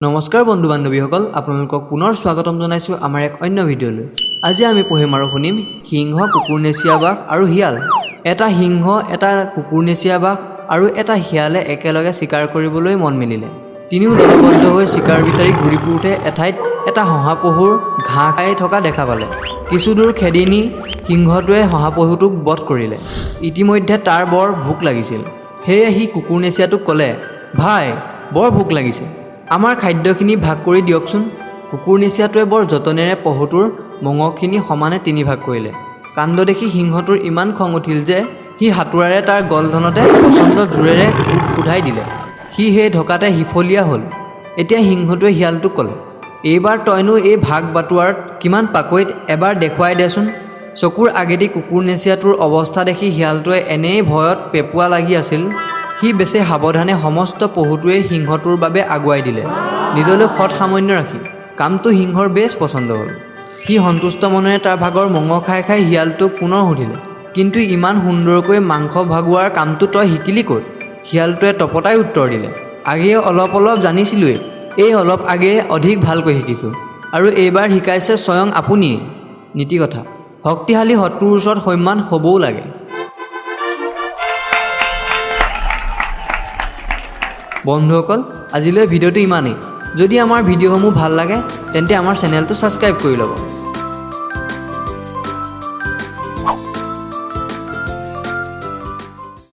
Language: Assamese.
নমস্কাৰ বন্ধু বান্ধৱীসকল, আপোনালোকক পুনৰ স্বাগতম জনাইছোঁ আমাৰ এক অন্য ভিডিঅ'লৈ। আজি আমি পঢ়িম আৰু শুনিম সিংহ, কুকুৰনেচীয়া বাঘ আৰু শিয়াল। এটা সিংহ, এটা কুকুৰনেচীয়া বাঘ আৰু এটা শিয়ালে একেলগে চিকাৰ কৰিবলৈ মন মেলিলে। তিনিও দলবদ্ধ হৈ চিকাৰ বিচাৰি ঘূৰি ফুৰোঁতে এঠাইত এটা শহাপহুৰ ঘাঁহ খাই থকা দেখা পালে। কিছুদূৰ খেদি নি সিংহটোৱে শহাপহুটোক বধ কৰিলে। ইতিমধ্যে তাৰ বৰ ভোক লাগিছিল। সেয়ে সি কুকুৰনেচীয়াটোক ক'লে, "ভাই, বৰ ভোক লাগিছে, আমাৰ খাদ্যখিনি ভাগ কৰি দিয়কচোন।" কুকুৰনেচীয়াটোৱে বৰ যতনেৰে পহুটোৰ মঙহখিনি সমানে তিনি ভাগ কৰিলে। কাণ্ড দেখি সিংহটোৰ ইমান খং উঠিল যে সি হাতোৰাৰে তাৰ গলধনতে প্ৰচণ্ড জোৰেৰে কোব শোধাই দিলে। সি সেই ঢকাতে সিফলীয়া হ'ল। এতিয়া সিংহটোৱে শিয়ালটোক ক'লে, "এইবাৰ তইনো এই ভাগ বাটোৱাৰাত কিমান পাকৈত, এবাৰ দেখুৱাই দেচোন।" চকুৰ আগেদি কুকুৰনেচীয়াটোৰ অৱস্থা দেখি শিয়ালটোৱে এনেই ভয়ত পেপুৱা লাগি আছিল। সি বেছি সাৱধানে সমস্ত পহুটোৱে সিংহটোৰ বাবে আগুৱাই দিলে, নিজলৈ সৎ সামান্য ৰাখি। কামটো সিংহৰ বেছ পচন্দ হ'ল। সি সন্তুষ্ট মনেৰে তাৰ ভাগৰ মঙহ খাই খাই শিয়ালটোক পুনৰ সুধিলে, "কিন্তু ইমান সুন্দৰকৈ মাংস ভাগোৱাৰ কামটো তই শিকিলি ক'ত?" শিয়ালটোৱে তপতাই উত্তৰ দিলে, "আগেয়ে অলপ অলপ জানিছিলোঁৱেই, এই অলপ আগেয়ে অধিক ভালকৈ শিকিছোঁ আৰু এইবাৰ শিকাইছে স্বয়ং আপুনিয়েই।" নীতিকথা: শক্তিশালী শত্ৰুৰ ওচৰত সন্মান হ'বও লাগে। বন্ধুসকল, আজিলৈ ভিডিঅ'টো ইমানেই। যদি আমাৰ ভিডিঅ'সমূহ ভাল লাগে, তেন্তে আমাৰ চেনেলটো ছাবস্ক্ৰাইব কৰি ল'ব।